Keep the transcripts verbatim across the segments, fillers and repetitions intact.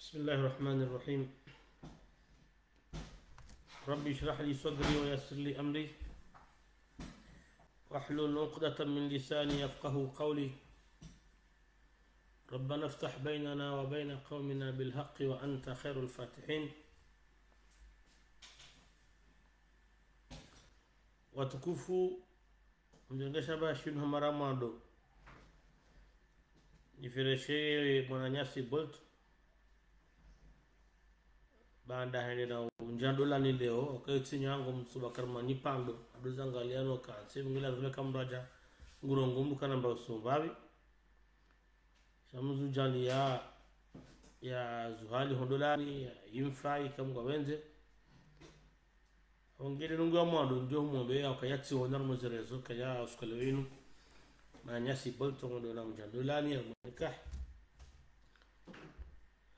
بسم الله الرحمن الرحيم. رب اشرح لي صدري ويسر لي أمري واحلل عقدة من لساني يفقهوا قولي. ربنا افتح بيننا وبين قومنا بالحق وأنت خير الفاتحين. Watukufu, mdjongeza ba shinu hamara mwando. Nifereshe mwananyasi Bolt. Baanda hende na undja ndolani leo, wakati nyangu msuba karma ni pando, ado zangalia no kansi, mngila zile kamraja, nguro ngumbu kana mba usumbavi. Sha Mngu djaanlia, ya zuhali ho ndolani, ya imfa, ika Mngu wenze. Ongele nungu ya mwando, ndjo humwambe, ya ukaya tsiona harumwa ze réseaux, kaya usiku wa leo inu. Mwananyasi Bolt, ngondo na mdja ndolani, ya mwanika.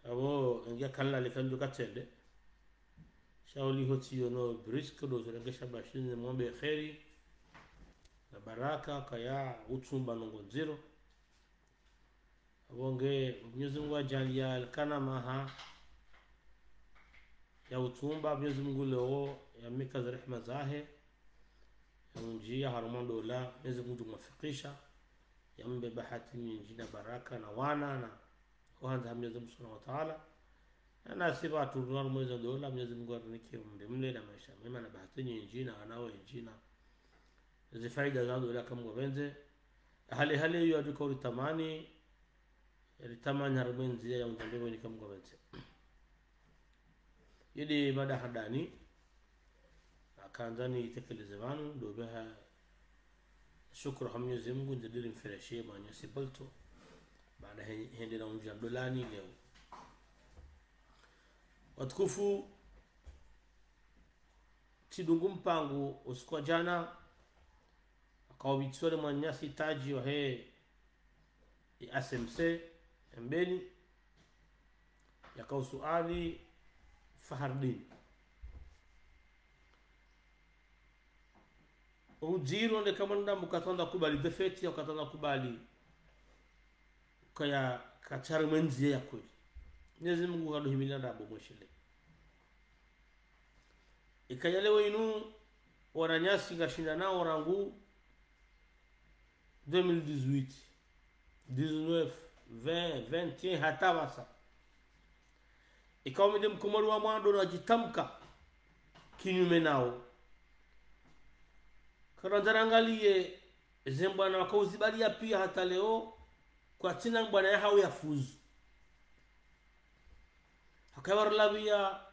Abo, engia kanla le kandu katsende. Sha oli hotsi yono brisque, ndo zirengesha ba shinu mwambe kheri. Na baraka, kaya utsumba ndrongo ndziro. Abo nge, Mwenyezi Mungu adjaanlia alikana maha ya utsumba, Mwenyezi Mungu leo yamnika ze rehema zahe, yamndjia harumwa ndola, Mwenyezi Mungu mwafikisha, yambe bahati nyindji na baraka na wana na ohandza ha Mwenyezi Mungu Subhanahu wa Ta'ala. Na nasi pvatsu runa harumwa ze ndola, Mwenyezi Mungu arinike mbe mle na maesha mema na bahati nyindji na wana wendji na ze faida za ndola ika Mngu wenze. Hale hale yo adjuka uritamani, ritamani harumwa ndzia ya undjambe weni ika Mngu wenze. Yidi mada handani, akandza nitekeleze pvanu, ndo pvaha shukuru ha Mwenyezi Mungu, ndzidiri mfereshe mwananyasi Bolt. Baanda he-, hende na undja ndolani leo. Watukufu, tsidungu mpango usiku wa djana, akawubitsole mwananyasi Taji wahe i S M C, Mbeni, yakausuali Fahardini. Udziro nde kamwe ndambu katsandza kubali défaite, ya katsandza kubali kaya katsi harumwa ndzia ya kweli. Mwenyezi Mungu kaduhimila ndambu mweshele. Ikaya leo inu, wananyasi ngashinda nao rangu deux mille dix-huit, dix-neuf, vingt, vingt et un, hata pvasa. Ikao mi nde mkomori wa mwando nadjitamka kinyume nao. Karandza rangaliye ze mbwana wakauzibaliya pia hata leo, kwatsina mbwana yahao yafuzu. Haka warlabiya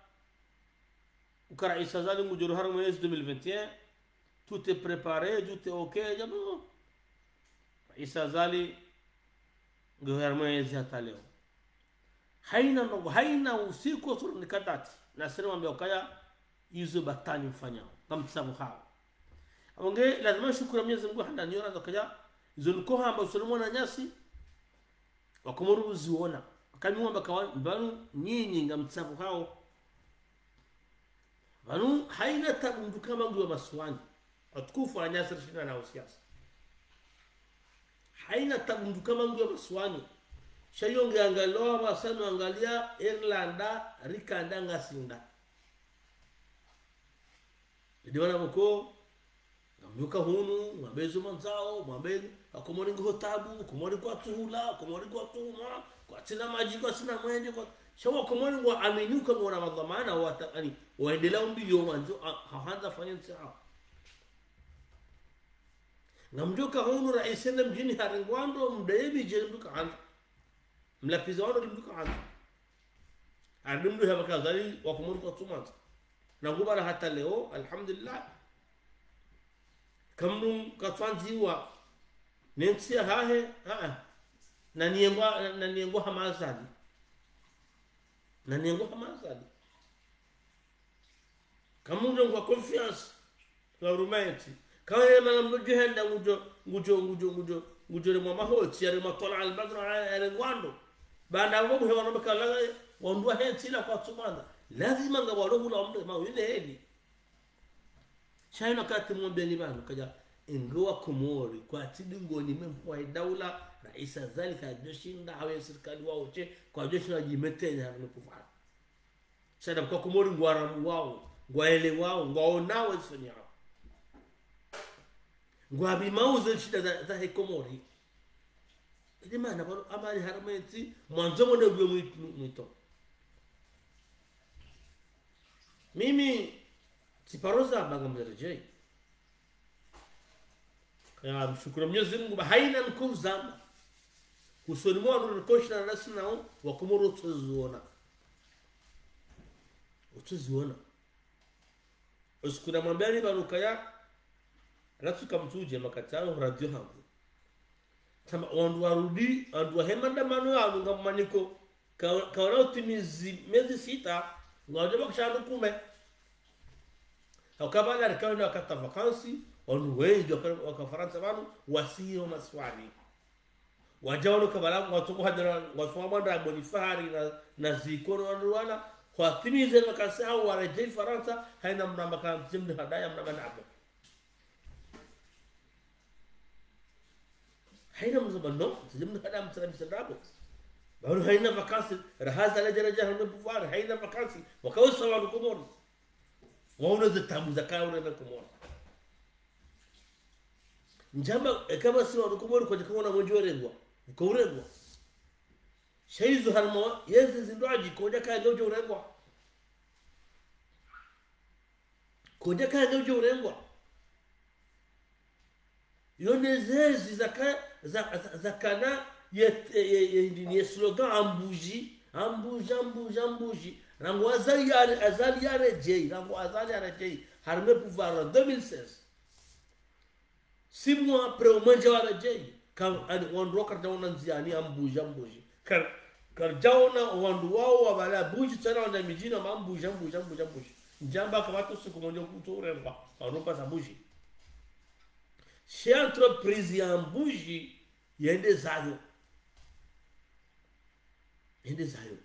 ukaya Rais Azali ngudjo harumwa yezi deux mille vingt et un, tout est préparé, tout est ok, djabo. Rais Azali ngu harumwa yezi hata leo. Haina ndrongo, haina usiku wa sura ni kadati. Na siri mwambia ukaya, izo batwali mfanyao. Ngamtsabuhao. Abo nge, lazima shukuru Mwenyezi Mungu handa niona ndo kaya, izo niko hamba usoni mwananyasi, Wakomori uziona. Kami wamba kawa, pvanu nyinyi ngamtsabuhao. Pvanu haina tabu mndru kama nguyo masiwani. Watukufu wananyasi rishinda nao siasa. Haina tabu mndru kama nguyo masiwani. Sha yo nge angaliya pvasa no angaliya Irlanda, rikanda ngasinda. Edi wana pvoko, ngamdjoka hunu, mwambe zo mwandzao, mwambe, Wakomori nguho tabu, Wakomori kwatsuhula, Wakomori kwatsuhunwa, kwatsina madji, kwatsina mwendje, kwa-, sha Wakomori ngwaamini uka ngwana madhwamana, wata-, ani, waendelea umbiliyo wandzo, a-, ha-, handza fanye ntsi hao. Ngamdjoka hunu raisi ende mdjini harenge wandru, mdayemi djeni mndru kahandza. Mlapviza wandru mndru kahandza. Harenge mndru hama ka Azali Wakomori kwatsumwandza. Na ngubala hata leo, alhamdulillah. Kamndru katsuandziwa, ne ntsi yahahe, a-a. Na niyengwa, na niyengwa hama Azali. Na niyengwa hama Azali. Kamndru ngwa confiance, la huruma yentsi. Kawe mana mndru djihenda ngudjo, ngudjo, ngudjo, ngudjo, ngudjo le mwa mahotsi, yale mwa twala al-badru, yale ngwando. Baanda wo buhe wano mbeka laga, wandru wahe ntsi la kwatsumwandza. Lazima ngapvwalo hula mndru ma wile heli. Sha inu wakati mwambeni pvanu, kaya, inge Wakomori, kwatsi dingoni mwe mhuu wa daula, Raisi Azali kadjoshinda, hawe sirikali wawo she, kwadjoshinda djimetene harumwa pouvoir. Sha nda kwa Komori ngwaramuwao, ngwaelewao, ngwaonao ezifanyao. Ngwapvimao ze shida za, zahe Komori. Ndo maana pvanu amani harumwa entsi, mwandzo mwende mbuye mwi-, mwi-, mwito. Mimi, tsiparo zamba ngamdjo redjeyi. Ya, mshukuru Mwenyezi Mungu, ba haina nkuu zamba. Husoni mwa wandru rikoshana nasi nao, wa Komori utsoziona. Utsoziona. Usiku namwambiani pvanu ukaya, ratsuka mtsudje makati yanu radio hangu. Tsamba, wandru warudi, wandru wahe maandamano yanu ngammaniko, ka-, kawana utimizi mezi sita, ngwadjo bakisha wandru kume. Hauka pvala rikawa na wakati wa vacances, wandru wendji waka, waka Farantsa pvanu, wasiyo masiwani. Wadja wanu kabala, ngwatsungu hadjara, ngwatsungu mwandra abo ni Fahari na, na Ziko no wandru wana, kwatimize vacances hao waredjeyi Farantsa, haina mnamba ka mtsi mdru hadaya mnamba nabo. Haina mzaba no, mtsi mdru hadaya mtsi mdru nabo. Pvanu haina vacances, raha za ledja ledja harumwa pouvoir, haina vacances, wakawasa wandru Komori. Waona ze tabu zakaya wandru Komori. Ndjamba, eka pvasi wandru Komori kwadjaka wona mwendje urengwa. Uka urengwa. Sha izo harumwa, yeze zindru adji, kwadjaka yenge udjo urengwa. Kwadjaka yenge udjo urengwa. Yo nde zezi zaka, za, za, zakana ye, ye, ye, ye, ye slogan Ambuji, Ambuji, Ambuji, Ambuji. Rangu Azali yare, Azali yaredjeyi, rangu Azali yaredjeyi. Harumwa pouvoir deux mille seize. Six mois après, omwenje waredjeyi. Ka, ani, wandru waka ridjaona ndziani Ambuji, Ambuji. Kar-, karidjaona wandru wao wapvala Buji, tsena wandru midjini wamba Ambuji, Ambuji, Ambuji, Ambuji. Ndjamba kapvatsi siku mwendje kutso urengwa, wandru pvasa Buji. She entreprise ya Ambuji, yende zayo. Yende zayo.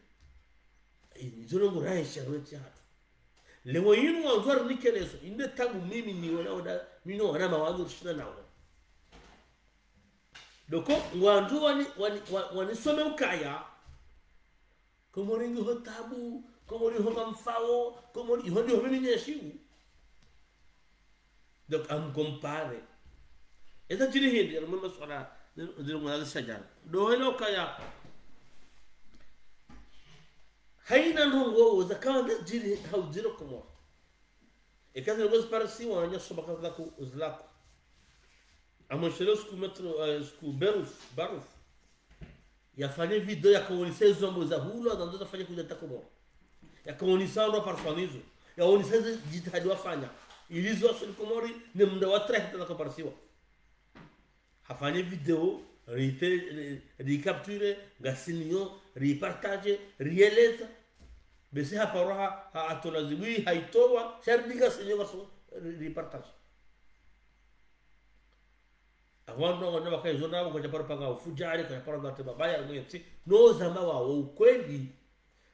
Eh, nizolo ngurahisha wetsi hatru. Leo yinu wandzo warinike leso, inde tabu mimi niona oda, mimi no wana mawandzo rishina nao. Donc, ngwandzo wani, wani, wa-, wanisome ukaya. Komori ngiho tabu, Komori ho ngamfao, Komori iho ndiho mimi nyeshiu. Donc, am compare. Eza djiri hindri, ya mwe maswala, zilo mwana zishadjana. Ndo hwela ukaya. Haina ndrongoo, zakawa nda djiri, hau djiri Komori. Eka zilo ziparisiwa, nya soma kazi lako, uzilako. Amweshelo siku metro, eh, siku Beruf, Baruf. Yafanye video yakaonesa izo ambo zahulwa, na ndo zafanya kudja ta Komori. Yakaonesa ndo parfanizo. Yaonesa izo jitihadi wafanya. Ili izo wasuli Komori, ne munda wa trahi tana kaparisiwa. Hafanye video, rite-, ri-, ricapture, ngasi nayo, ripartage, rieleza. Basi haparo ha, ha atola zibwi, haitowa, sha ri ngasi nayo, ngasi ri-, ripartage. Apvo wandru wandza wakayizo nabo kwadja paro panga ufudjari, kwadja paro ngate mabaya, mwentsi. No zamba wawo ukweli.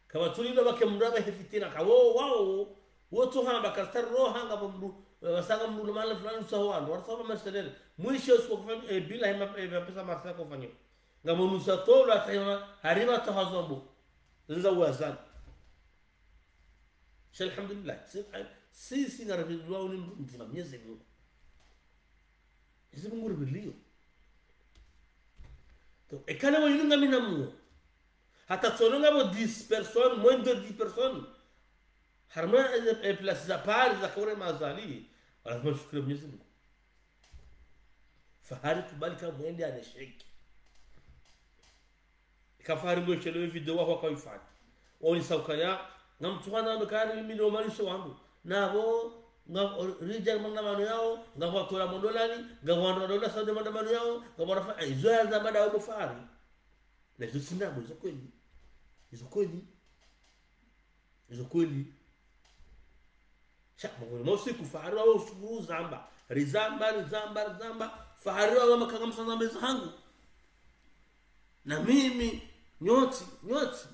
Kapvatsi lilo pvake mndru apvahe fitina, ka wo, wawo, wo tsu hamba, kastari roha ngapvo mndru, pvasa nga mndru lo mahala fulani utsaho wandru, wandru tsaho mercenaire. Mwisho siku kufanya, eh, bila hima, eh, pesa mercenaire kufanya. Ngapvo nusa tolo, hata hima, harima tsaho zombo. Zenza uwazani. Sha alhamdulillah. Si, si, si ngarabi dua uni mndru mdzima Mwenyezi Mungu. Mwenyezi Mungu ripviliyo. To, ekana wa yinu ngamina muo. Hata tsono ngapvo dix personnes, moins de dix personnes. Harumwa, eh, eh, place za Paris, za kaure mazali. Lazima shukuru Mwenyezi Mungu. Fahari kubali ka mwende anesheki. Ika Fahari mweshelo ye video waho wakaifanya. Waonesa ukaya, ngamtsuhana ndo kari mimi ndo malisho wangu. Napvo, nga, ridja maandamano yawo, ngapvo watola mondolani, ngapvo wandru watola Saudi maandamano yawo, ngapvo wanafa, eh, izo ya zamba nda wabo Fahari. Na izo tsi ndrabo, izo kweli. Izo kweli. Izo kweli. Sha, mangoni mwa usiku, Fahari wawo ushukuru zamba. Rizamba, rizamba, rizamba. Fahari wawo makanga msa zamba izo hangu. Na mimi, nyontsi, nyontsi.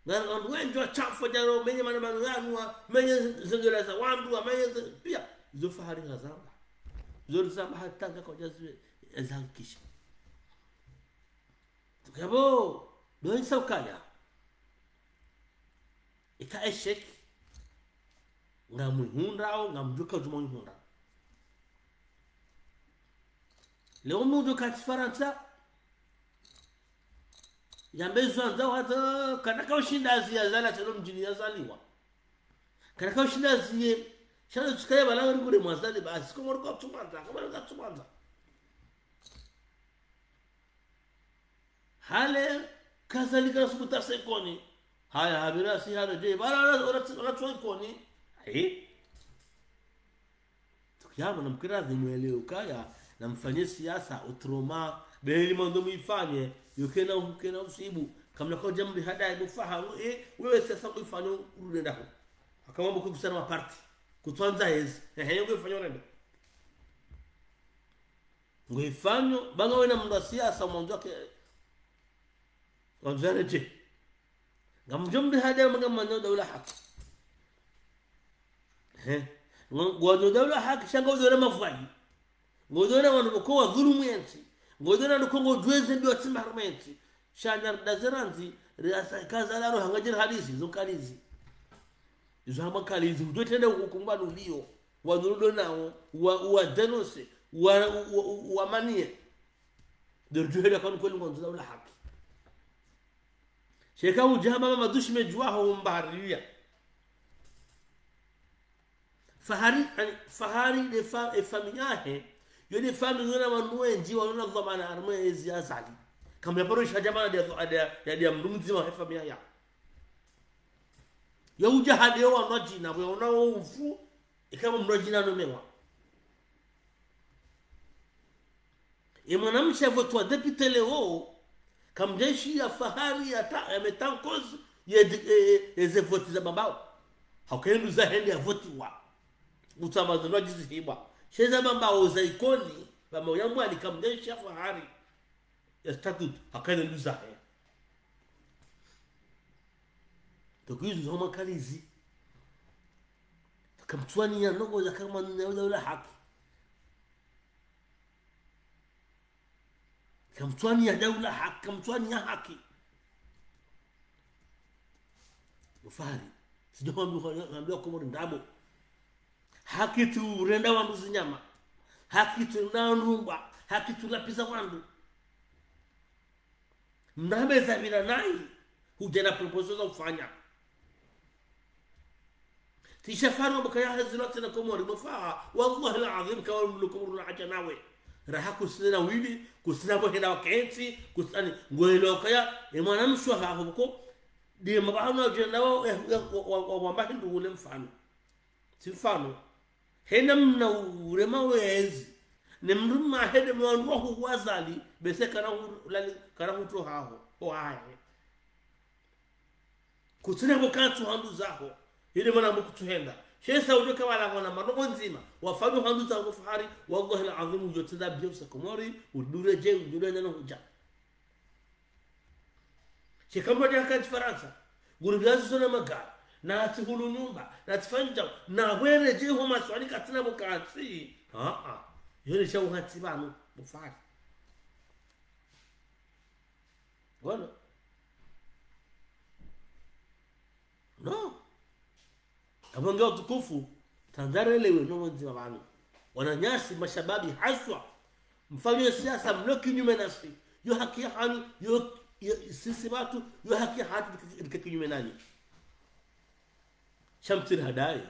Na wandru wendji watsafo djaro, menye maandamano yanu wa, menye zengeleza wandru wa, menye ze-, pia. Izo Fahari ngazamba. Izo rizamba hata nga kwadja ziwe, ezahakikisha. Yabo, ndo isa ukaya. Ika échec, ngamwihundrao, ngamdjuka udjuma mwihundra. Leo mdru katsi Farantsa, yambe zwandzao hata, kana kaushinda aziye Azali, atelo mdjini yazaliwa. Kana kaushinda aziye, sha ndo tsi ukaya bala ngari kure mwa Azali, basi, Komori katsumwandza, Komori katsumwandza. Hale, kadhalika nasubutu sa Ikoni. Haya, hapvira si hale, je, bala, ora, ora, ora tsi Ikoni. Ayi. Tukiyama namkiri ladhimu mwelewe ukaya, namfanye siasa, autrement, beli mwando mwifanye, yo kena, kena usibu. Kamna kaudja mri hadaye, bo Fahari, eh, wewe siasa mwifanye, urudi ndaho. Akamwambo kukusana maparti. Kutswandza hezi. Ehe, yo ngwifanye urende. Ngwifanyo, ba ngawena mndru wa siasa, mwandzo wake, mwandzo yaredjeyi. Ngamdjo mri hadaye, manga mwanyo daula haki. He. Ngo-, ngwanyo daula haki, sha ngudjo ona mavwayi. Ngudjo ona wandru wako wadhulumu yentsi. Ngudjo ona wandru wako ngudjweze mbi watsimba harumwa yentsi. Sha nyarida zerandzi, riasa kaza laro hangajiri hadisi, zo nkalizi. Izo hamba nkalizi, udjo trende hukumu ba nuliyo. Wanuludo nawo, wa, wa dénoncer, wa, wa, wa, wamaniye. Ndo ridjuhele kanu kweli ngwandzo daula haki. Sheka udja hamba madushi medjuwa ho mbahariya. Fahari, ani, Fahari nde fa-, e famille yahe, yo nde famille yona wandru wendji, wona dhwamana harumwa ezi Azali. Kamna paro isha djamana dia, dia, dia, dia mndru mdzima he famille yahe. Yo udja hade yo wandru wadjina, bo yaona wo ufu, ikao mndru wadjina nomewa. E mwanamshe avotwa député leo, kamdjeshi ya Fahari ya ta-, ya mettre en cause, ye di-, e, e, eze voti za bambao. Hauka ye nduzahe nde yavotiwa. Utsamba zindru djizihibwa. She za bambao za Ikoni, bambao ya Mwali kamdjeshi ya Fahari. Ya statut, hauka ye nduzahe. Donc izo zo hamba nkalizi. Kamtswaniya ndrongoo za kama nne ya daula haki. Kamtswaniya daula haki, kamtswaniya haki. Bo Fahari, sidjo hwambiya, hwambiya Komori ndrabo. Haki tsi urenda wandru zinyama. Haki tsi urenda wandru mbwa. Haki tsi ulapviza wandru. Mndru hamba zapvira nayi, hudja na proposition za ufanya. Tsi sha Fahari wamba kaya hazilo tsena Komori, bo Fahari, wallahi al-azim, kawa mlo Komori na hadja nawe. Raha kusina wili, kusina bo henda wakentsi, kusina ni, ngwelewa ukaya, e mwanamshe wahaho pvoko, nde mabahano ya udjenda wa, wa, wa, wa, wamba hindru ule mfano. Tsi mfano. Hena mna urema wezi. Ne mndru mma hende mwandru wa huwa Azali, bese kana hu-, lali, kana hutohaho, ho hahe. Kutsina bo katsu handruzaho. Ile mwana mbo kutsuhenda. She sa udjo kawala mwana mano ndzima. Wafanye handruzaho Fahari, wallahi al-azim, udjo tsinda biyo sa Komori, udure je, udure nano hudja. Sheka mndru yaka tsi Farantsa, nguri biyazi zona magari, na tsi hulu nyumba, na tsi fanya, na were je ho maswali katsina bo katsi. Ah, ah. Yo nde sha uhatsi pvanu, bo Fahari. Wala. No. Apvo nge utukufu, tsandza relewe no wendzi wa pvanu. Wananyasi, mashababi, haswa. Mfanye siasa, mlo kinyume nasi. Yo haki yahanyu, yo, yo, sisi wandru, yo haki yahatru, rike, rike kinyume nanyi. Sha mtsiri hadaye.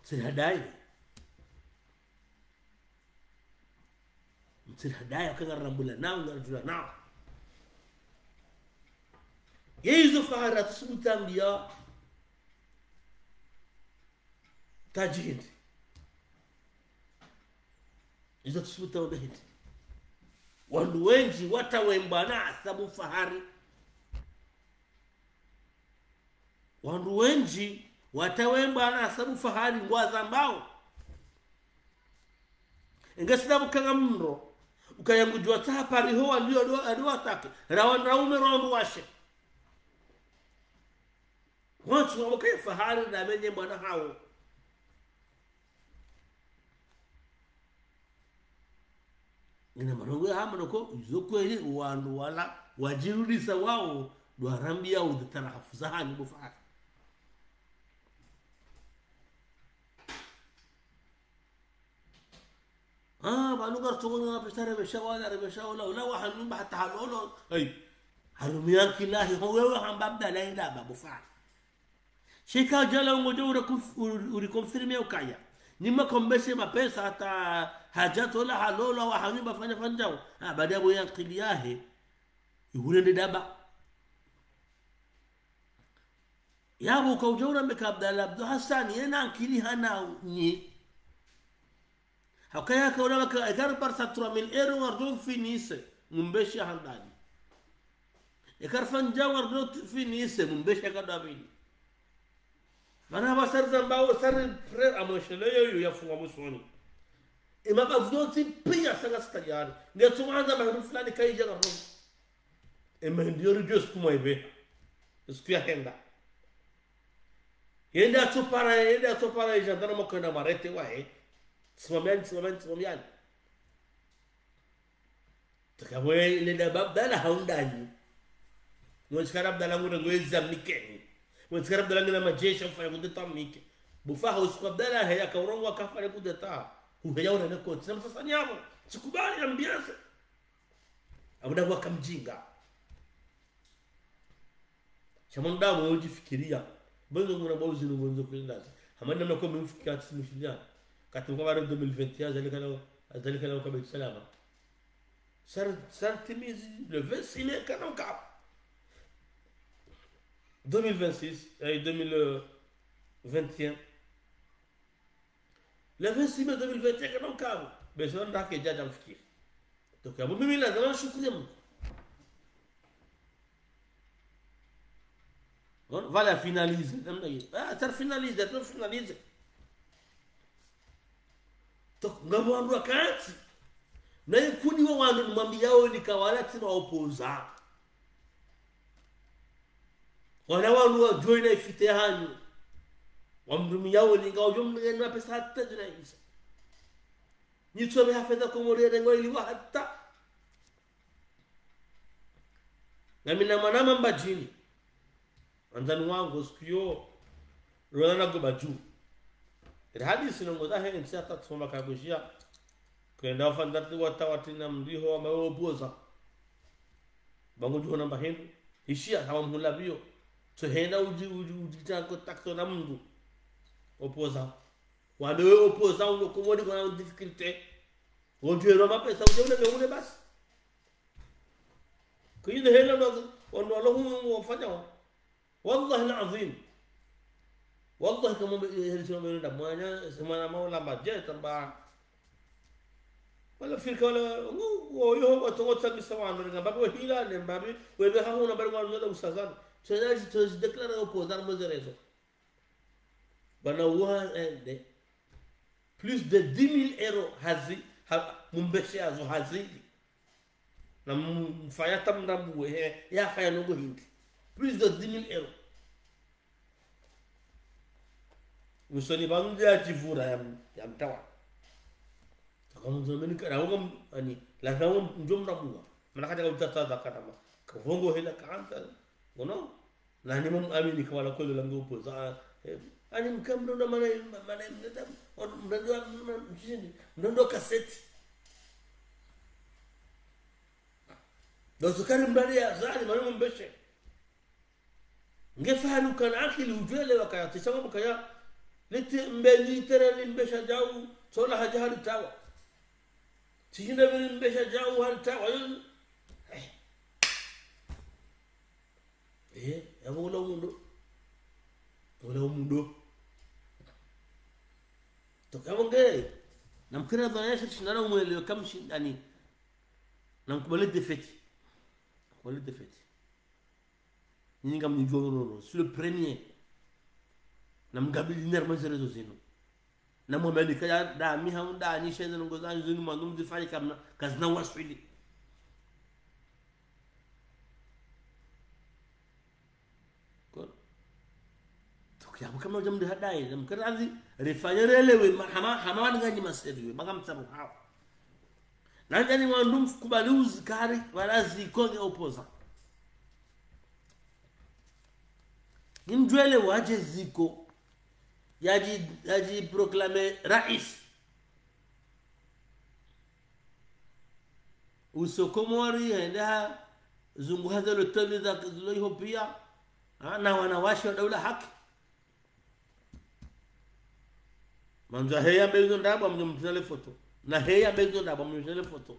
Mtsiri hadaye. Mtsiri hadaye, hauka ngarirambula nao, ngaridjula nao. Ye izo Fahari tsusubutu ambiya. Tadjihindi. Izo tsusubutu ambiya hindri. Wandru wendji watawe mbwana sabu Fahari. Wandru wendji watawe mbwana sabu Fahari ngwazambao. Inge sina bukanga mndro, ukaya ngudjuwa tsaha pariho wandru, wandru, wandru watake. Ra wandru waume, ra wandru washe. Wantsu wabukaya Fahari na menye mbwana hawo. Ina marongo ya hama noko, izo kweli, wandru wala, wadjirudisa wao, ndo warambia uze tarahafu za hanyu bo Fahari. Ah, pvanu ngaritsungo na pesa rebesha wala, rebesha wala, ula wa hanyumba hata halolo. Hey, harumia kilahi, ho wewe hamba Abdallah ila bo Fahari. Sheka djala ungodjo uri conf-, uri, uri confirmer ukaya. Ni mwakombeshe mapesa hata hadja tola halolo wa hanyumba fanya fanya djao. Ah, baada ya bo ya akili yahe. Ihule nde daba. Yapvo uka udja urambe ka Abdallah Abdou Hassan, yena akili hana nyi. Hauka yaka ula waka, eka ripara sa trois mille euros ngardjo finise, mumbeshe handani. Eka rifanya ngardjo finise, mumbeshe kadabili. Mana hapva sari zambao, sari prêt amwesheleyo yo yafunga musoni. Emabavu yontsi pia sanga sitayari. Ngetsu wanza mahuru fulani kaidja ngardjo. Ema ndiyo ridjo siku mwa ibeha. Siku ya henda. Yende atsopara, yende atsopara, ijandana mwakwenda marete wahe. Simamiani, simamiani, simamiani. Takabwe ile daba Abdallah haundani. Mwentsikara Abdallah ngure ngwezi amnikeni. Mwentsikara Abdallah ngina majeshi ufanya kudeta mnike. Bo Fahari usiku Abdallah heya kaurongo wakafanya kudeta. Uheya ura nekoti. Sema sasa nyamo. Tsikubali ambiance. Abuda wakamjinga. Sha mwanadamu udjifikiria. Bonzo nguna bauzi nungonzo kulindaza. Hama namna kwa mimfuki hati simushiliana. Kati mkabara deux mille vingt et un, azali kana, azali kana uka Beit Salama. Sar, sar timizi, le vingt-six mai, kana uka. Deux mille vingt-six, eh, deux mille vingt et un. Le vingt-six mai deux mille vingt et un, kana ukapvo. Bese wandru wake djadja mfikiri. Donc, yapvo mimi lazima nishukuru Mungu. Bon, voilà, finalisé. Namna hiyo. Ah, ça finalisé, ça finalisé. Donc, ngapvo wandru wakati. Na ikuni wa wandru nimwambiao ni kawala tima opposant. Wala wandru wa join na ifite hanyu. Wamrumia woni nga ujo mngenwa pesa hata djina isa. Nitsobe hafedha Komori rengo ili wa hata. Na mina mwana mamba djini. Wandzani wangu, siku yo, rona na goba dju. Ila hadisi nongo za hentsi hata tsoma kabujia. Kwenda ufandati wata watina mriho wa mawe opposant. Bangu djuho namba hindru. Ishiya, hawa mhula biyo. So henda uji, uji, uji ta contact na mndru. Opposant. Wambe we opposant, uno Komori kuna difficulté. Wodjuwe roma pesa, uje ule, ule basi. Kuyinde hela ndo, wandru walo humu wafanya wa. Wallahi al-azim. Wallahi kama mbe, heli sino mbe nda mwanya, semana maula maje, tamba. Wala firka wala, ngu, wo, yo, wo, tongo tsamisa wandru, nga babi we hila, ne babi, we be hahuna, bari wandru wala usazana. Tsoyaji, tsoyaji déclarer opposant, mwe ze raison. Bana wa ende. Plus de dix mille euros hazi, ha, mumbeshe yazo hazili. Na mu-, mfanya tamdambu, he, ya fanya nongo hindri. Plus de dix mille euros. Musoni bangu ya jivura ya m-, ya mtawa. Saka mzomeni kana, wonga m-, ani, la na wonga mjo mdambuwa. Mana kaja ka utata za kana ma. Kavongo hela kaanza. Ngono? Na ni mwamu amini kawala kweli langu opposant, eh, ani mka mdondo mana, mana, mdondo, mdondo, mdondo kaseti. Ndo sukari mdondo ya zali, mana mbeshe. Nge fahamu kana akili ujwele wakaya, tisha mkaya, lete mbeni tere ni mbesha djau, sola haja hali tawa. Tishinda mbeni mbesha djau hali tawa, yo. Eh. Eh, yapvo ula umundo. Ula umundo. Toka yapvo nge. Namkira dhana yasha shindana umwelewe kamshindani. Namkubali défaite. Kubali défaite. Nyinyi ngamnijua nono. C'est le premier. Namgabili nerma ze réseaux zinu. Na mwambe ni kaya dami hau ndani shenze nongo zanyu zinu mwandu mzifanye kamna, kazina waswili. Kono. Tukiyabu kama uja mdi hadayi, na mkarazi, rifanye relewe, ma-, hama, hama wani nganyi maseriwe, maka mtsabu hao. Nandjani wandru mfukubali uzikari, wala Ziko nge opposant. Nimdjuwe le wadje Ziko, yadji, yadji proclamer rais. Uso Komori, hende ha, zunguha ze loteli za, zilo iho pia. Ha, na wanawashe wa Daula Haki. Mandzo heya mbezo ndrabo, mnyo mtrina le foto. Na heya mbezo ndrabo, mnyo mtrina le foto.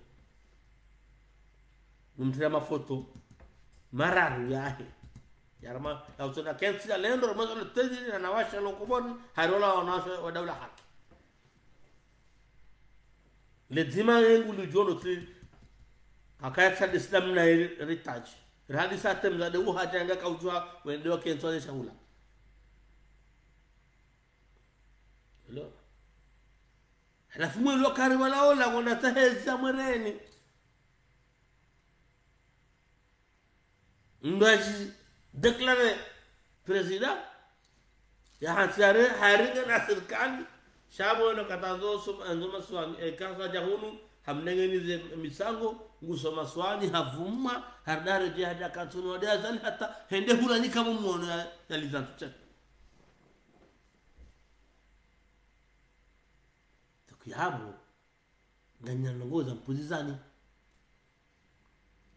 Mnyo mtrina mafoto mararu yahe. Yarama, ya utsona kentsi ya lendo, ramazo le tezi, na nawasha lo kuboni, harola wanawashe wa Daula Haki. Ledzima yengu lidjono tsi, hakaya tsa Islam na heri-, heritage. Rahadi sa temza de uha janga kaujwa, wende wa kentsi wa shahula. Hello. Halafu mwe lo kari wala ola, wona tahezi ya mwereni. Ndo aji déclarer président, ya hantsi yare, haringa na sirikali, sha bo no katandzo soma, ndzo maswani, e, kansa ja hunu, hamnenge nize misango, ngu soma swani, havuma, hardare je haja kantsunu wade Azali hata, hende hula ni kama mwono ya, ya lizantu tse. Toki habo, nganyina ndrongo za mpuzizani.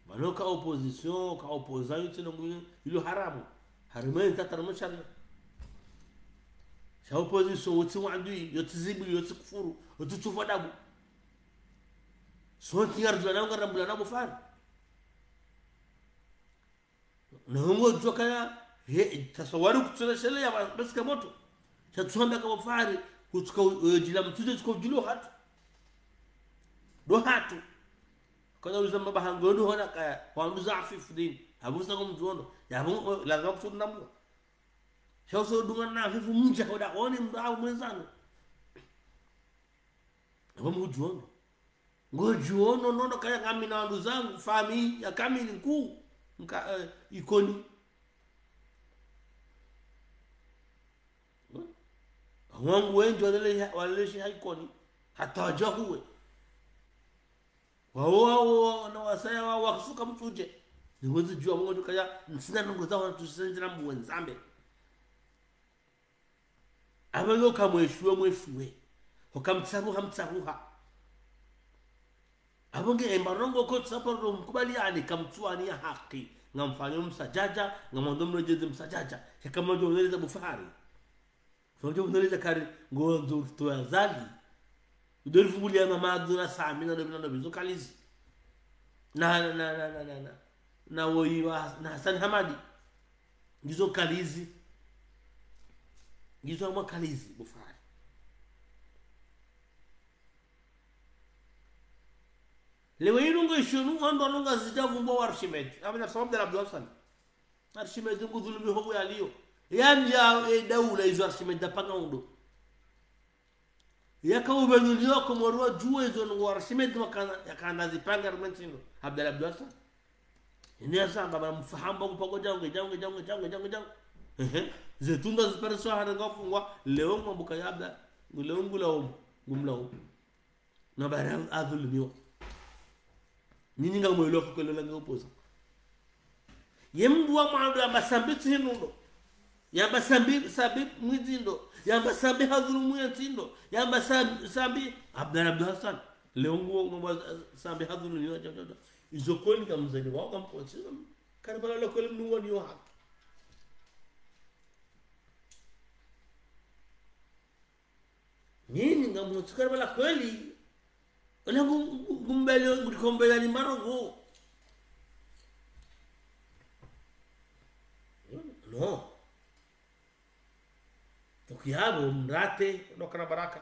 Pvanu ka opposition, ka opposant, yotsi ndrongo ilo haramu. Harimwa entsi, harimwa sharia. Sha opposition, yotsi wandui, yotsi zibwi, yotsi kufuru, yotsi tsufa dabu. Sontsi ngaridjuwa na ngarambuwa na bo Fahari. Na hongo djuwa kaya, he, tasawari kutsona shele ya ba-, basika moto. Sha tsuhamba ka bo Fahari, kutsuka u-, e, djila mtsudje tsuka udjilo hatru. Ndo hatru. Kana uliza mbaba hangu, ndo hona kaya, kwa nduza hafifu dini. Habu sa kumdjuono. Ya bu, o, lazima kutsona mwa. Sha uso dunga na hafifu mdja hoda, oni mdru au mwenzanu. Abo mudjuono. Ngodjuono, nono kaya ngami na wanduzangu, famille ya kamili nkuu, nka, eh, Ikoni. Wangu wendji walele, waleshi ha Ikoni. Hata wadja huwe. Wawo, wawo, wawo, na wasaya wawo, wakasuka mtsudje. Ningozi djuwa, wangu djuwa kaya, ntsina nongo za wandru sendjira mbu wenzambe. Abo yo kamweshuwe, mweshuwe. Ho kamtsabuha, mtsabuha. Abo nge emba ndrongo ko tsaparo mkubali yani kamtsuwani ya haki. Ngamfanyo msadjadja, ngamwando mredjeze msadjadja. Heka mwadjo mneleza bo Fahari. Mwadjo mneleza kari, ngondzo to ya Azali. Udori fubulia na Mamadu na Sami na Dobi na Dobi. Zo kalizi. Na, na, na, na, na, na. Na woyi wa, na Hassan Hamadi. Ngizo kalizi. Ngizo amwa kalizi, bo Fahari. Lewo inu ngo ishinu, wandru wanu ngazidja vumbwa wa Archimède. Aba na sababu dala Abdou Hassan. Archimède ngu dhulumi hobu yaliyo. Yani ya, e, daula izo Archimède da panga undo. Yaka ubenuliwa Komori wadjuwe izo ngo Archimède wakana, yakana zipanga harimwa entsi ndo. Abdallah Abdou Hassan. Ine yasamba ba mfahamu ba kupako djangu, djangu, djangu, djangu, djangu, djangu. Ehe. Ze tunda zipariswa hana ngafungwa, leo ngwambuka ya Abda, leo ngula umu, ngumla umu. Na bara adhulumiwa. Nyinyi ngamwelewa ko kweli la nge opposant. Ye mndru wa mwando yamba Sambi tsi hindru ndo. Yamba Sambi, Sambi mwidzi ndo. Yamba Sambi hadhulumu yentsi ndo. Yamba Sam-, Sambi, Abdallah Abdou Hassan. Leo nguwo ngamba Sambi hadhulumu yentsi ndo. Izo kweli kamzani wao kampotsi. Karibala la kweli mndru wa niyo haki. Nyinyi ngamtsuka bala kweli. Ona ngu-, ngu-, ngumbele, ngulikombele ni marongo. No. Toki yabo mrate, no kana baraka.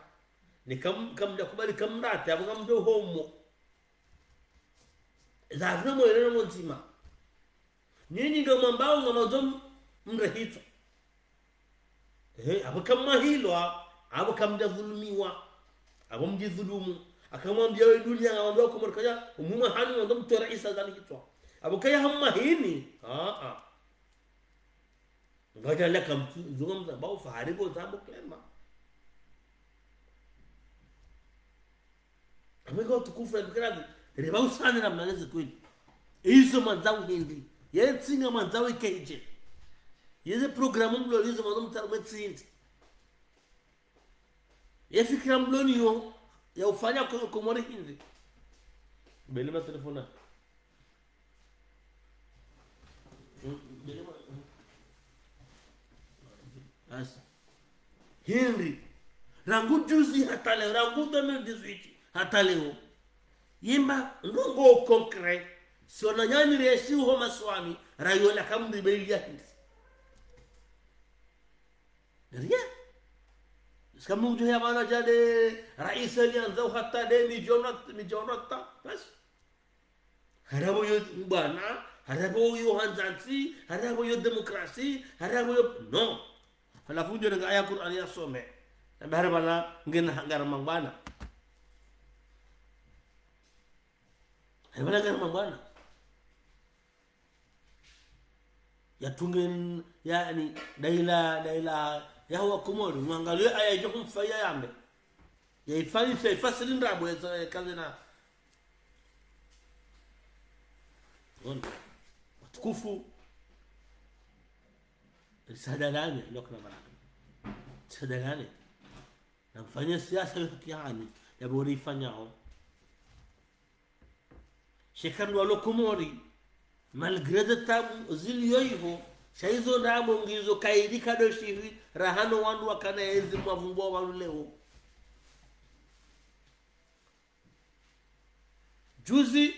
Ni kam-, kamdja kubali kamrate, abo kamdjo homo. Za zina mwelelo ndzima. Nyinyi ngamwambao ngamwandzo m-, mrehitswa. Ehe, abo kamwahilwa, abo kamdja dhulumiwa, abo mdji dhulumu. Akamwambia we dunia, ngamwambao Komori kaya, umuma hani ngamwandzo mtware Isa zani hitswa. Abo kaya hamahini, a, a. Ngadja laka mtu, zunga mzamba ufahari bo zambo klema. Amega utukufu ya bikirazi. Reba usane na mnaleze kweli. Izo mwandzao hindri. Ye ntsi ngamwandzao ike idje. Yeze programu mlo nizo mwandzao mtsaha mwe ntsi hindri. Ye fikira mlo niyo ya ufanya ko-, Komori hindri. Bele ma telefona. Basi. Hindri. Rangu juzi hata leo, rangu deux mille dix-huit hata leo. Yimba ndrongo concret. Si wananyani reshi uho maswani, rayola kamri beli ya hindri. Rien. Sika mdru ya mana jade, raisi aliandzao hata de mijono, mijono ta. Basi. Harapvo yo bwana, harapvo yo handzantsi, harapvo yo demokrasi, harapvo yo, non. Halafu ndjo nga aya Kur'ani ya some. Na bahari bwana ngena hangara mangwana. Hari bwana ngara mangwana. Ya tungen, yani, daila, daila, ya huwa Komori, mwangalie aya ijo humfaya yambe. Ya ifanyisa, ifasiri ndrabo ya za-, ya kaze na. Ona. Watukufu. Risadalane, lokna baraka. Risadalane. Na mfanye siasa yo haki hanyu, ya bori ifanyao. Sheka ndo walo Komori, malgré ze tabu zilio iho, sha izo ndrabo ngizo kairi kado shivi, rahano wandru wakana yezi mwavumbo wa wandru leo. Juzi,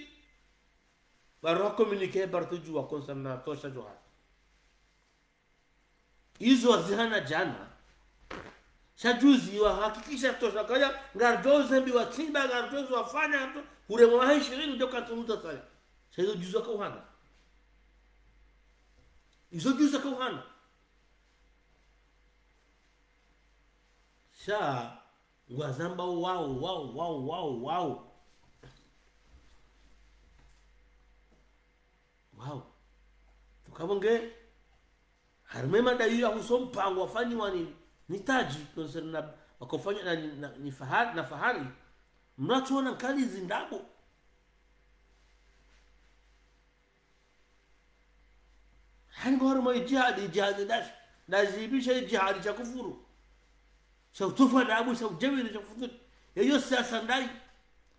baroha communiqué, bartu juwa concernant Tosha Johar. Izo wazihana jana. Sha juzi wahakikisha Tosha kaya, ngarijo zembi watsimba, ngarijo zo wafanya, to, hure mwaha ishirini ndio katuluta saya. Sha izo juzi wakauhana. Izo juzi wakauhana. Sha, ngwazamba wao, wao, wao, wao, wao. Wao. Tukapvo nge, harumwa ye mada iyo ya huso mpango wafanyiwa ni, ni Taji, concernant na, wakofanya na, na, ni Fahari, na Fahari. Mnatsona nkali zi ndrabo. Hani ngoro mwa jihadi, jihadi ndashi. Ndashibisha jihadi sha kufuru. Sha utufu ndrabo, sha ujewiri, sha kufuru. Yeyo siasa ndayi.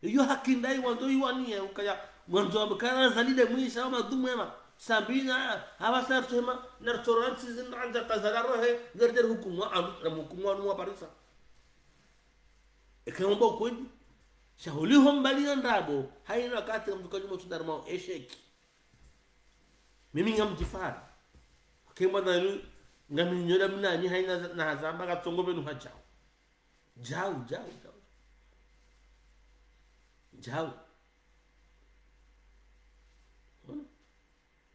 Yeyo haki ndayi, wandzo iwaniye, ukaya, wandzo wamkana zalile mwisha, wa madhumwema. Sambina, hawa sa tusema, na tolerance zindandza tazala rohe, ngerderi hukumwa, alu, na hukumwa nuwa parisa. Eka wamba ukweli. Sha holiho mbali ya ndrabo, haina wakati ngamdjo kanyuma tudarmao esheki. Mimi ngamdjifara. Kemba na lu, ngami nyoda mnani haina za-, na hazamba katsongo pvenu hajao. Jao, jao, jao. Jao.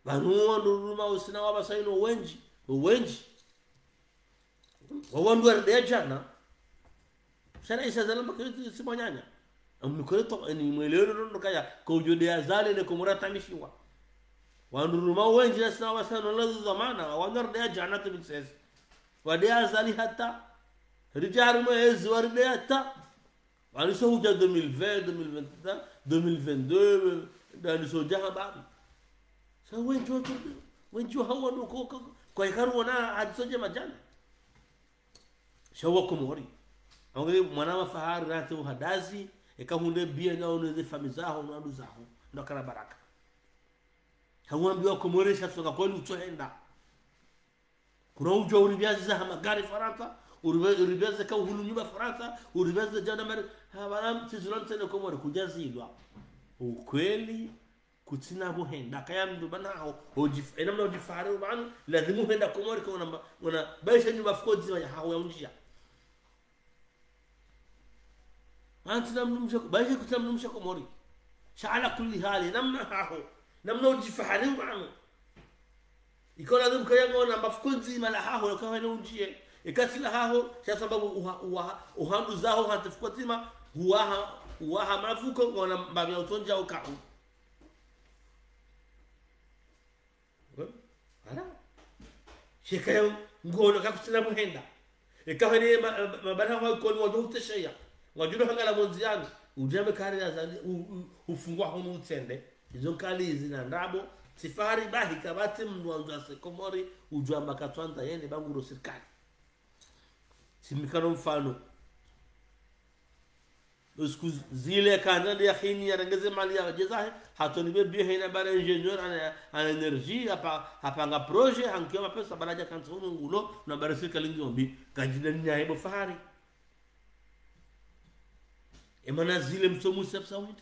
Pvanu wandru ruma usina wapvasa inu wendji, wendji. Wawandru waridea jana. Sha raisi hazalamba kiri si mwananya. Amnikole to, ni mwelelo ndo kaya, ko ujo de Azali ne Komori tamishiwa. Wandru ruma wendji na sina wapvasa inu la dhwamana, wawandru waridea jana tu mises. Wadea Azali hata. Rijari mwezi waridea hata. Waliso huja deux mille vingt, deux mille vingt et un, deux mille vingt-deux, waliso huja habari. Sha wendji wa, wendji wa hawa nuko, kwa, kwa ikaru wana hadiso je majana. Sha wa Komori. Angeli mwana wa Fahari rate uhadazi, eka hunde bia na uneze fami zaho, na wandru zaho. Ndo kana baraka. Hawambi wa Komori sha songa kweli utsohenda. Kuna ujo uribiazi za hamagari Farantsa, uribe-, uribiazi ka uhulu nyumba Farantsa, uribiazi za jana mari, ha, bana, tizula mtsene Komori, kujazilwa. Ukweli, kutsina buhenda, kaya mndru bana ho, ujif-, ena mna ujifahari bana, lazimu henda Komori, kwa una, una, baisha nyumba fuko dzima ya haho ya unjia. Antsi na mdrumshe, baishe kutsi na mdrumshe Komori. Sha ala kulli hali, namna haho, namna ujifahari wanu. Iko lazimu kaya ngona mbafuko ndzima la haho, la kawa na unjie. Ikatsi la haho, sha sababu uha-, uha-, uhandru zaho, hata fuko ndzima, uwaha, uwaha mafuko, ngona mbapvi ya utsondja ukahu. Ala. Sheka ya ngono kakutsina muhenda. Eka hene ma-, ma-, mabana wa koni wadjo utesheya. Wadjo hangala monzi yanu. Udjambe kari ya zali, u, u, ufungwa hunu utsende. Izo nkali izi na ndrabo, tsi fahari bahi kapvatsi mndru wandzo ase Komori, udjwamba katswandza yende ba nguro sirikali. Tsimikano mfano. Usiku zile kandza de ya hini ya rengeze mali ya djezahe, hatoni be biye hina bara ingénieur, ana, ana énergie, hapa, hapanga projet, hankiwa mapesa, bara dja kantsa hunu ngulo, na bara sirikali ngiombi, kadjina nya hebo fahari. Emana zile msomo sepsa wende.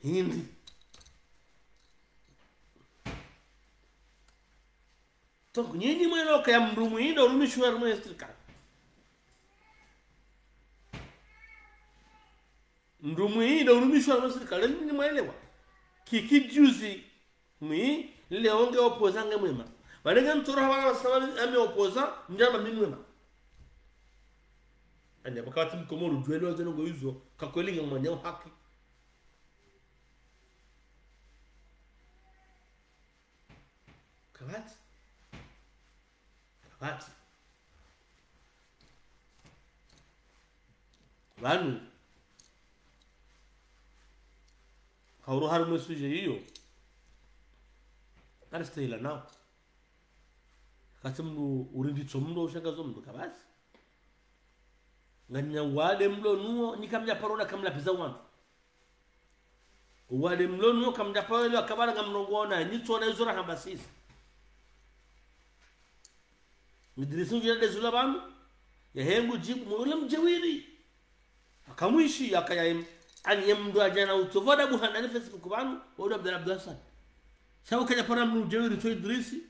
Hindri. Donc, nyinyi mwelewa ka ya mndru mwindo urumishwa harumwa sirikali. Mndru mwindo urumishwa harumwa sirikali, nyinyi mwelewa. Kiki juzi, mwi, leo nge opposant nge mwema. Wale nge mtsoro hawa wa sababu ame opposant, mdjamba mi mwema. Ani, apvo kapvatsi mkomori udjuelewa zeno ngo izo, kakweli nge mwanya haki. Kapvatsi. Kapvatsi. Pvanu. Hauro harumwa sujet iyo. Kari stahila nao. Kapvatsi mndru urinditso mndru, ushangazo mndru, kapvatsi. Nganya wade mlo nuo, nyi kamdja paro na kamlapviza wandru. Wade mlo nuo kamdja paro leo akabala ngamrongoa na, nyi tsona izo rahamba sisi. Idrisi ngudjo dezula pvanu, ya hengu djibu, mwe ule mdjewiri. Akamwishi, akaya em, ani em mndru adjana utso, voda buhanda ni Facebook pvanu, wodo Abdallah Abdallah Hassan. Sabu kadja paro mndru mdjewiri tso Idrisi,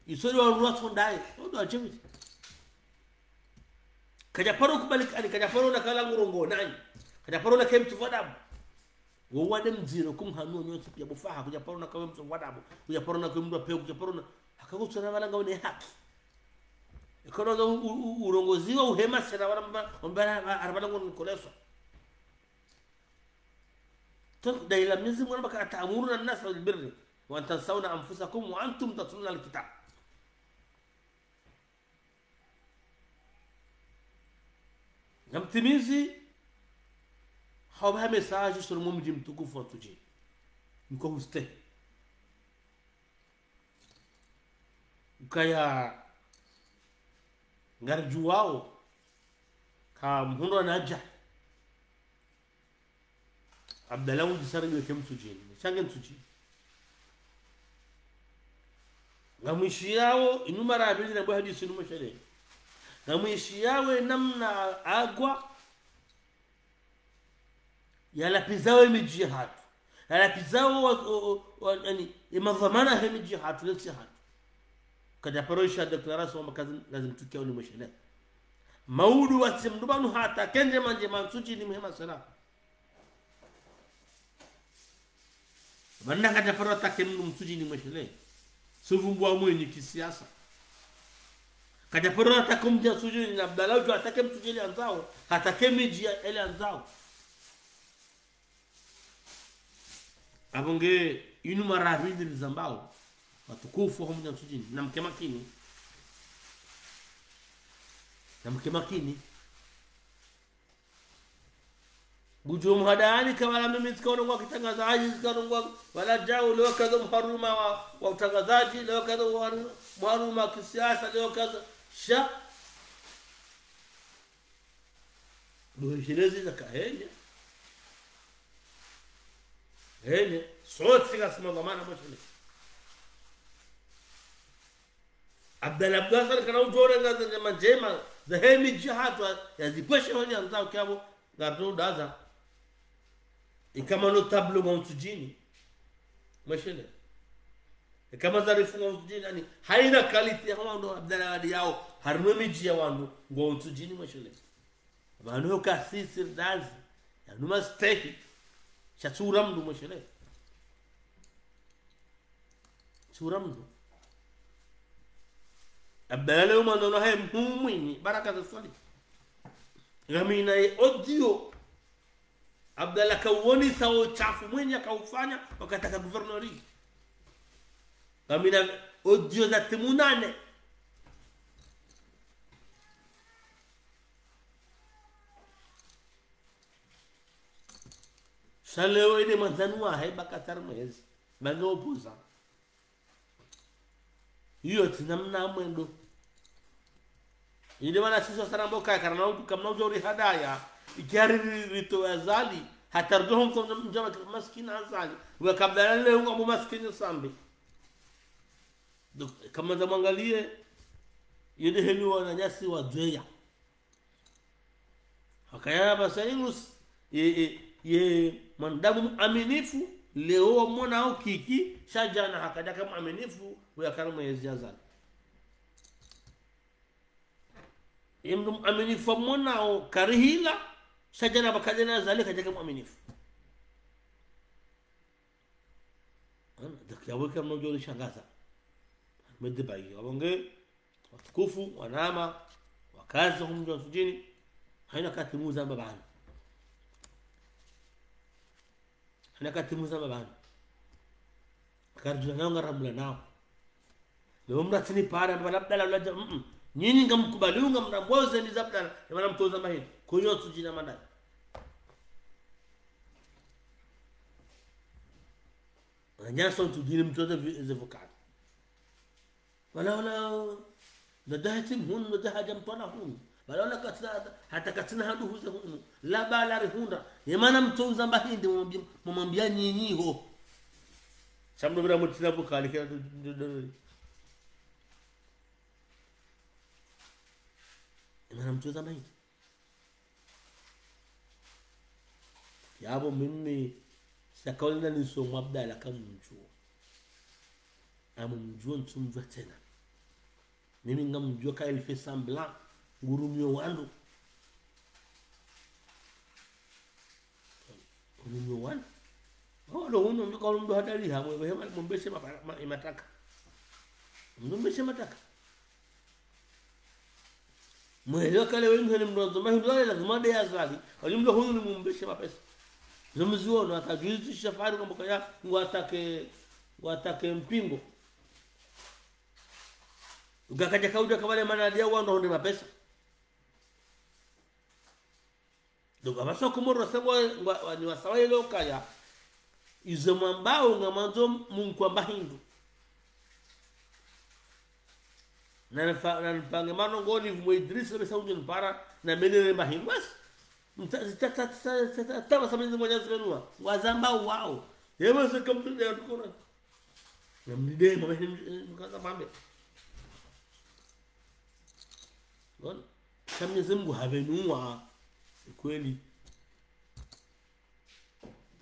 isori wa ruwa tsondaye, wodo adjewiri. Kadja paro kubali, ani kadja paro na kala ngurongoa nanyi. Kadja paro na ke mtsu voda bu. Wo wade mdziro kumhanu nyontsi pia bufaha, kudja paro na kawe mtsu voda bu. Kudja paro na kawe mndru wa pewu, kudja paro na. Haka kutsona pvala ngawe ne haki. Ekono za u, u, u, urongoziwa uhema sena wala mba, mba, arabala ngo nikoleso. Donc, dalili Mwenyezi Mungu anamba ka, أتأمرون الناس بالبر وتنسون أنفسكم وأنتم تتلون الكتاب. Ngamtimizi, hauba message sur mumdji mtukufu wa Ntsudjini. Niko huste. Ukaya ngaridjuwao, ka mhundro nadja. Abdallah undjisari ngiweke Mtsudjini. Shange Mtsudjini. Ngamwishiyao, inu mara ya pvili na bwe hadisi inu mweshele. Ngamwishiyao namna agwa, yalapvizao emidji yahatru. Yalapvizao wa, wa, wa, wa, yani, emadhwamana he midji yahatru, lentsi yahatru. Kadja paro isha déclaration wamba kazi, lazim tukia uni mweshele. Maudu watsi mndru pvanu hata kendje mandje ma Ntsudjini muhema sera. Mana kadja paro atake mndru Mtsudjini mweshele. Suvumbwa mwenyi kisiasa. Kadja paro atake mdja Ntsudjini na Abdallah udjo atake Mtsudjini andzao. Hatake midji ya ele andzao. Apvo nge inu mara ya pvili nizambao. Watukufu wa mdja Ntsudjini. Namke makini. Namke makini. Ngudjo muhadani kabala mimi tsikaonongwa kitrangazadji, tsikaonongwa wala djau, leo kaza muharuma wa, wa utrangazadji, leo kaza muharu-, muharuma wa kisiasa, leo kaza sha. Buheshilezi za kahenya. Henya, sontsi ngasi madhwamana mweshele. Abdallah Abdallah Hassan kana udjo renga za ndjema ndjema, za he midji yahatru, yazipveshe honi andzao kiapvo, ngardo daza. Ikama notable mwa Ntsudjini. Mweshele. Ikama zarifu mwa Ntsudjini, ani, haina qualité ya wandru Abdallah wadi yao, harumwa emidji ya wandru, ngwa Ntsudjini mweshele. Pvanu yoka sisi ndazi, yanu mastehi, sha tsura mndru mweshele. Tsura mndru. Abdallah leo mwana haye mhuu mwinyi, baraka za swali. Ngamina ye audio. Abdallah kauonesa uchafu mwinyi akaufanya, wakati aka gouverneur. Ngamina audio za timu nane. Sha leo inde mwandzani wahe baka tari mwezi. Bange opposant. Iyo tsi namna mwendo. Inde mana sisi wasaramba ukaya, karana utu kamna udjo uri hadaya. Ikiari ri-, ritowe Azali. Hata ridjo ho mdjo mdjama maskini Azali. Wa kabla leo ngambo maskini Sambi. Donc, kamwandza mwangalie, yende heli wananyasi wadjweya. Hakaya basa inu s-, ye, ye, ye mwanadamu mwaminifu, leo wamwona hukiki, sha djana hakadjaka mwaminifu, uya kari mwezi Azali. Ye mndru mwaminifu wamwona hukari hila, sha djana bakadjana Azali kadjaka mwaminifu. Ana, donc yapvo ika mna udjo rishangaza. Mede bayi, apvo nge, watukufu, wanama, wakazi, humdjo nsudjini, haina kati muzamba pvanu. Haina kati muzamba pvanu. Karidjula nao, ngarambula nao. Leo mndru atsini para, mbala bdala ulaja, mm, mm. Nyinyi ngamkubali, ngamramboze ni za bdala, ye mana mtsoza mahini. Kunyo nsudjini madani. Wananyasi nsudjini mtsoza vi-, ze vocal. Wala, wala, nadaha tsi mhunu, nadaha djamtwala hunu. Wala, wala, katsina, hata katsina handu huze hunu. La bala rihundra. Ye mana mtsoza mbahindri, mwambi-, mwamwambia nyinyi ho. Sha mndru bila mutsina vocal, kila du-, du-, du-, du-. Ye mana mtsoza mbahindri. Yapvo mimi, sakauli na niso mwa Abdallah kamumdjuo. Amumdjuo ntsumdjuo tsena. Mimi ngamdjuo ka il fait semblant, ngurumio wandru. Ngurumio wandru. Walo hunu mndru ka mndru hadali ha, mwe-, mwe-, mumbeshe mapa-, ma-, mataka. Mumbeshe mataka. Mwelewa kale wenyi hene mndru andzo mahindri wale lazima nde ya Azali. Wali mndru hunu ni mumbeshe mapesa. Zo mziono, hata juzi shafari kwa mboka ya, ngwatake, ngwatake mpingo. Ngakadja kaudja kabale mana dia wandru hundre mapesa. Donc, apvasa Komoro wasengwa, ngwa, wa, ni wasawa ile ukaya. Izo mwambao ngamwandzo mnkwamba hindru. Na nifa-, na nipange manongoni mwe Idrisa besa udjo nipara, na menele mahindru. Basi, mta-, zita-, ta-, ta-, ta-, ta-, ta-, basa mwenye mwenye zimenua. Ngwazamba wao. Yema se kamtu ya tukona. Na mdide, mwa mwenye mkaza pambe. Bona. Sha Mwenyezi Mungu havenua. Ni kweli.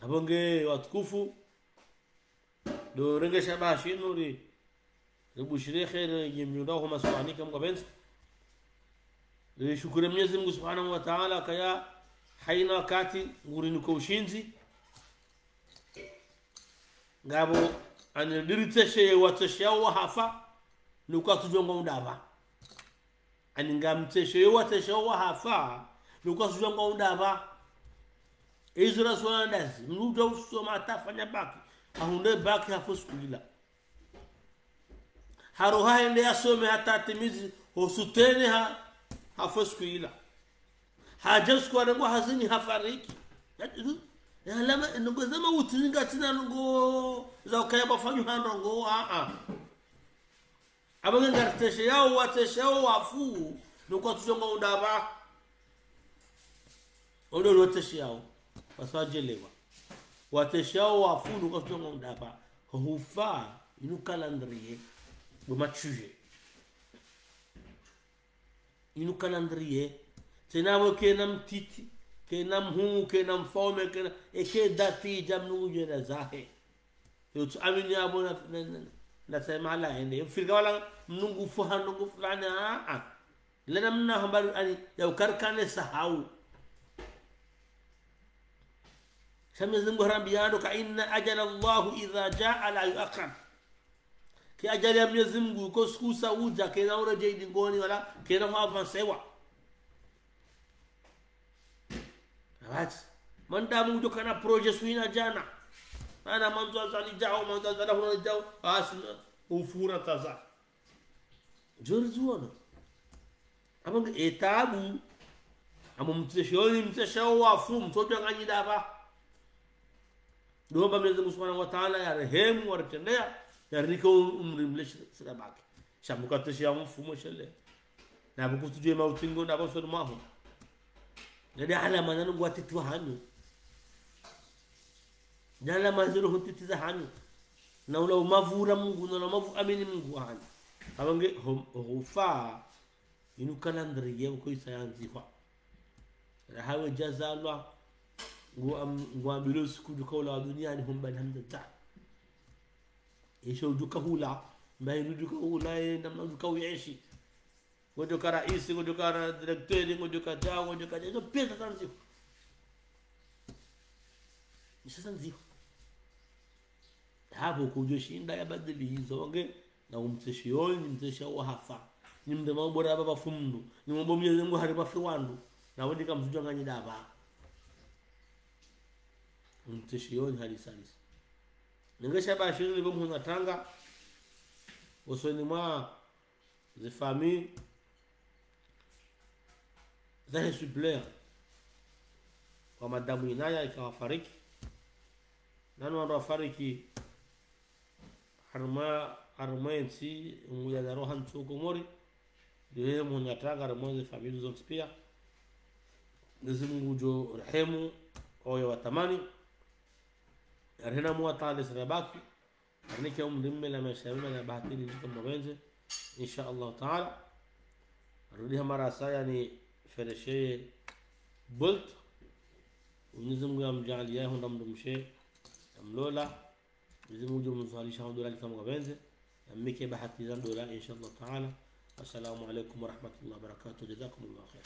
Apvo nge watukufu. Ndo renge shabaha shinu ri, ribushire kheri, ye mnyunda ho masiwani kamwe ngapvendze. Rishukuru Mwenyezi Mungu Subhanahu wa Ta'ala, kaya haina wakati ngurinika ushindzi. Ngapvo, ani diritseshe, watseshe wo wahafa, nuka tsudjongo undapva. Ani ngamtseshe yo watseshe wo wahafa, nuka tsudjongo undapva. Izo raswala ndazi, mndru udja usoma hata afanya bac, ahundre bac hafa siku ila. Haroha hende yasome hata atimizi, ho soutenir ha, hafa siku ila. Hadja siku arengwa hazini hafariki. Ya, alama, ndrongo zama utsinga tsina ndrongo za ukaya bafanyu ha ndrongo, a, a. Apvo nge ngaritseshe yao, watseshe yao wafu, nuka tsudjongo undapva. Ondo lo tseshe yao, waswadjelewa. Watseshe yao wafu, nuka tsudjongo undapva. Hufa, inu calendrier, bo matsuye. Inu calendrier. Tsena apvo kena mtiti, kena mhuu, kena mfaume, kena, eke dati dja mndru udjwenda zahe. Yotsu amini apvo na, na, na, na sema la hende. Firika wala mndru ngufu ha ndrongo fulani, a, a. Lena mna hambari ani, ya ukarikane sahau. Sha Mwenyezi Mungu harambia ndo ka, إن أجل الله إذا جاء لا يؤخر. Ke ajali ya Mwenyezi Mungu, ko siku sa udja, kena uredjei dingoni, wala kena ho avancewa. Awati. Mwanadamu udjo kana projet swina djana. Ana mwandzo Azali djao, mwandzo Azali huna djao, asina, ufura taza. Djori zuono. Apvo nge etabu. Apvo mtseshe yo ni mtseshe wo wafu, mtsodja nganyi ndapva. Ndo hamba Mwenyezi Mungu Subhanahu wa Ta'ala yarehemu, waritrendeya, yarinike umri mleshi sira baki. Sha mukateshe ya mfumo shele. Na bukutu djema utingo na bosoni mwaho. Nde alama nanu ngwatiti wa hanyu. Nde alama zero hutiti za hanyu. Na ula umavura Mungu, na ula umavu amini Mungu wa hanyu. Abange hom-, hufa, inu calendrier uko isa yandzihwa. Raha we djazalwa, ngu am-, ngu ambilwa usiku djuka ula wa duniani humba ni hamdata. Isho udjuka hula, mba inu djuka hula, e, namna udjuka uyeshi. Ngodjoka raisi, ngodjoka ra-, directeur, ngodjoka djao, ngodjoka djao, izo pia sasa ndzihwa. Ni sasa ndzihwa. Hapvo kudjoshinda yabadili izo, wange, na umteshioni, ni mtesha wa hafa. Ni mdema ubora baba fumdu. Ni mwombo Mwenyezi Mungu hari bafi wandu. Na wendi kamzudja nganyi daba. Umteshioni halisi halisi. Ningesha bashiri libo mhuna tanga. Usoni mwa zifami zahe suppléant wa madamu Inaya ika wafariki. Nanu wandru wafariki harumwa, harumwa entsi, unguya na roha ntsu Komori. Ndiyo mhuna tanga harumwa zifami zontsi pia. Mwenyezi Mungu ngudjo rehemu, oyo watamani. Arihena muwa tale sira baki. Arinike umri mme na maesha mema na bahati ni ndjika mwabenze. Insha Allah Ta'ala. Arudi hamara saya ni feresheye Bolt. Mwenyezi Mungu yamdjaaliye hundra mdrumshe, yamlola. Mwenyezi Mungu ngudjo mzwalisha hundra ndjika mwabenze. Yamnike bahati za ndola, insha Allah Ta'ala. Assalamu alaikum wa rahmatullahi wa barakatuh. Jazakumullahu khair.